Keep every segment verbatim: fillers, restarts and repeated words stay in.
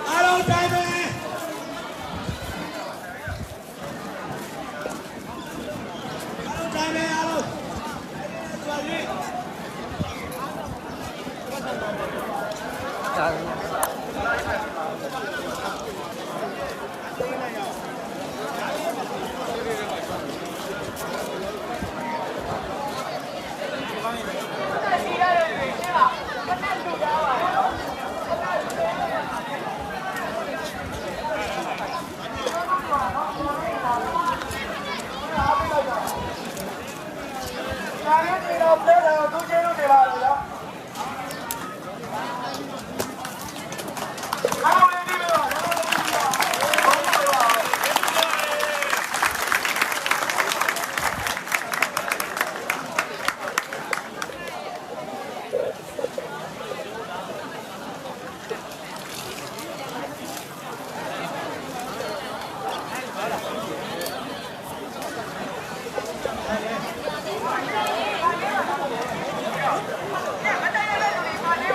အားလုံးထိုင်မယ်။ အားလုံးထိုင်မယ် အားလုံး။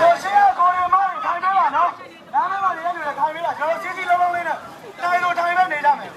ကိုယ်ရှေ့ကကိုယ်တွေ မတွေထိုင်ပေးပါနော်။ လမ်းထဲမှာနေတဲ့လူတွေ ထိုင်ပေးပါ။ ကျွန်တော် စည်းစည်းလုံးလုံးလေးနဲ့ တိုင်လို့ထိုင်ပဲနေကြမယ်။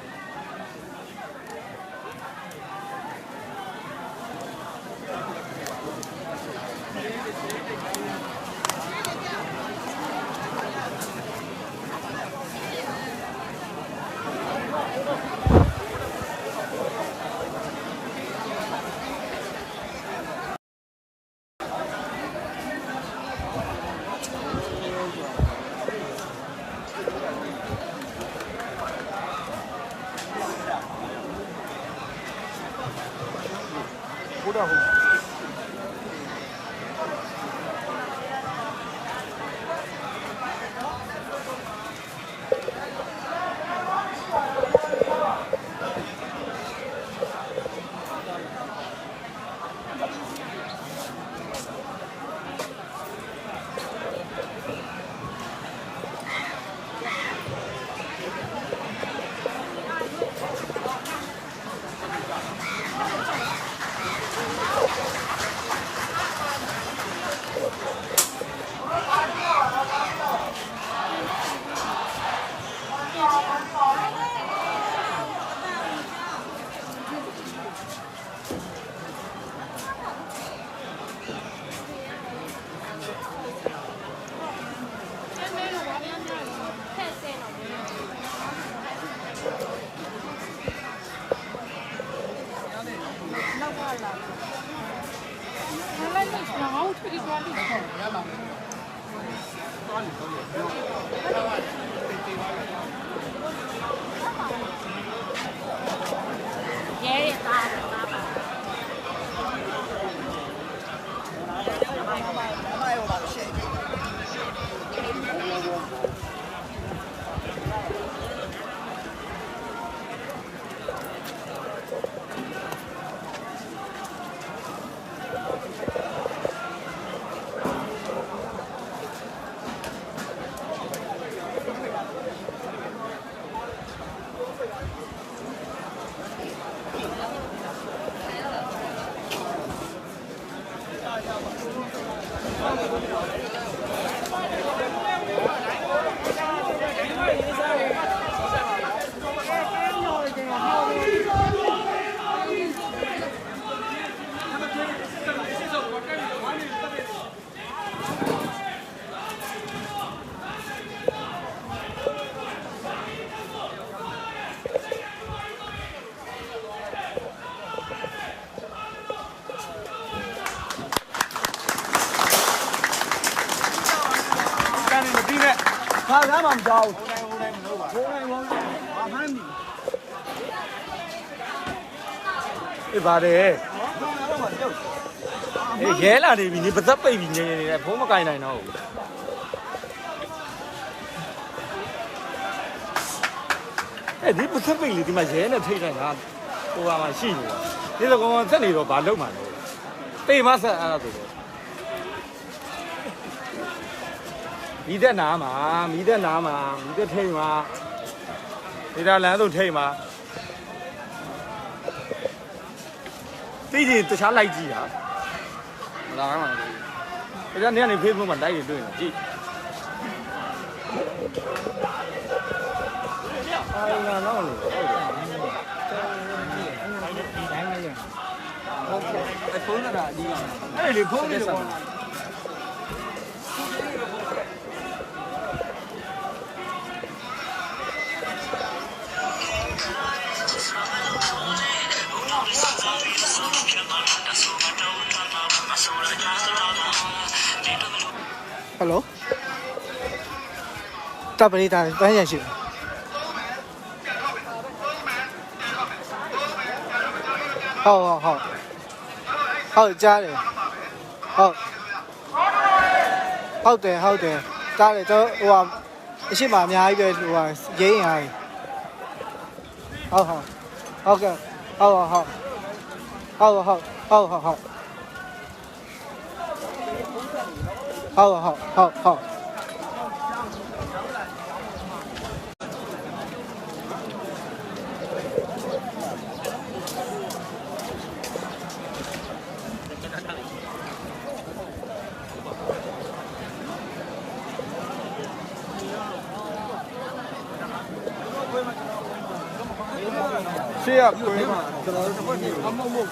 Ê, ရဲလာနေပြီ၊ နင်ပါးစပ်ပိတ်ပြီး နေနေနေ၊ ဖုန်းမကိုင်နိုင်တော့ဘူး။ အဲ ဒီပစိဖိတ်လေ ဒီမှာ ရဲနဲ့ထိပ်တိုက်တာ ဟိုဟာမှာရှိနေတယ်။ ဒီလိုကောင်က ဆက်နေတော့ ဘာလုပ်မှာလဲ။ သေမဆက် အဲ့ဒါဆိုတော့ မီးသတ်နားမှာ မီးသတ်နားမှာ မီးသတ်ထိပ်မှာ ဒေတာလမ်းသို့ထိပ်မှာ သိချင်တခြားလိုက်ကြည့်တာ။ လာမှာ။ အဲ့ဒါနဲ့နေ Facebook မှာ live တွေတွေ့နေကြည့်။ အာ လာတော့လို့။ ဟုတ်တယ်။ ဖုန်းကသာအဓိက။ အဲ့လေ ဖုန်းလေးတော့။ Hello. တပ်ပရိသတ် ပန်းခြံရှိတယ်။ ဟုတ် ဟုတ် ဟုတ်။ ဟုတ် ကြားတယ်။ ဟုတ်။ ဟုတ်တယ် ဟုတ်တယ်။ ကြားတယ်။ ကျွန်တော် ဟိုဟာ အရှေ့မှာ အများကြီးပဲ။ ဟိုဟာ ရဲအင်အားကြီး။ ဟုတ် ဟုတ်။ ဟုတ်ကဲ့။ ဟုတ် ဟုတ်။ ဟုတ် ဟုတ်။ ဟုတ် ဟုတ်။ ဟုတ် ဟုတ်။ ဟုတ် ဟုတ်။ ရှေ့ကကွင်းမှာ ကျွန်တော်တို့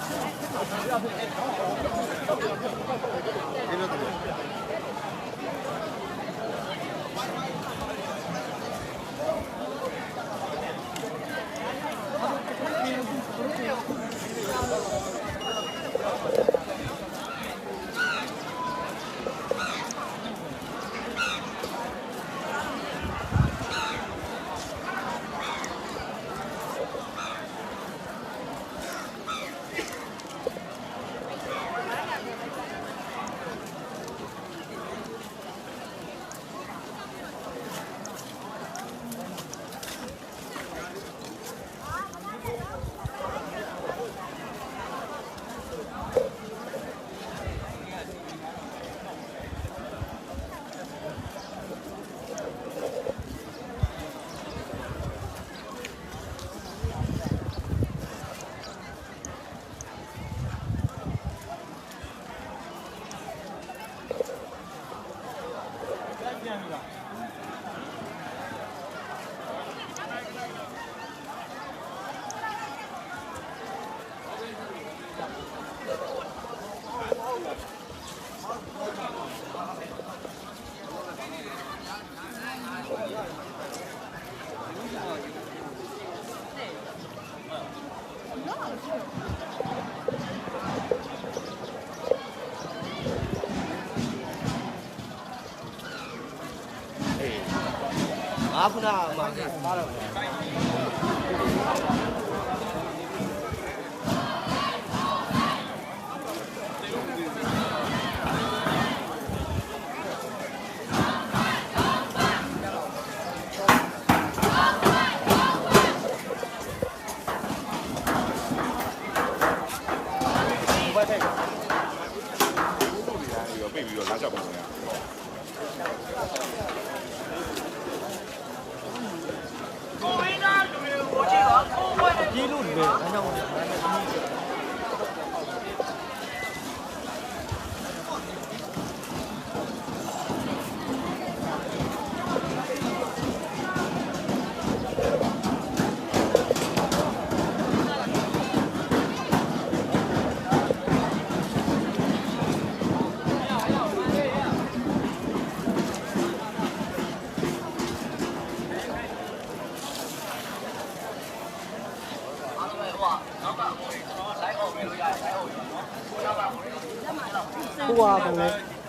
Who are the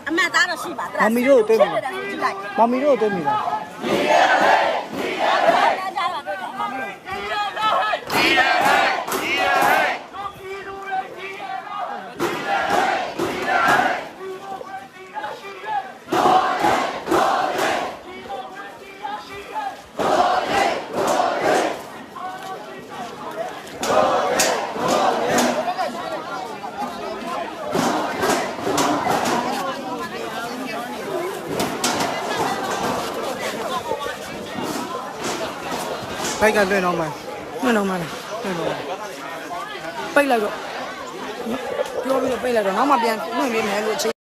အမှတ်အသားတော့ရှိပါသလား။ မမ်မီတို့ကိုတွေ့မိလား။ မမ်မီတို့ကိုတွေ့မိလား။ ဘိုက်ကလွှင့်တော့မယ်။ လွှင့်တော့မယ်။ လွှင့်တော့မယ်။ ပိတ်လိုက်တော့။ ပြောပြီးတော့ပိတ်လိုက်တော့ နောက်မှပြန်လွှင့်ပေးမယ်လို့။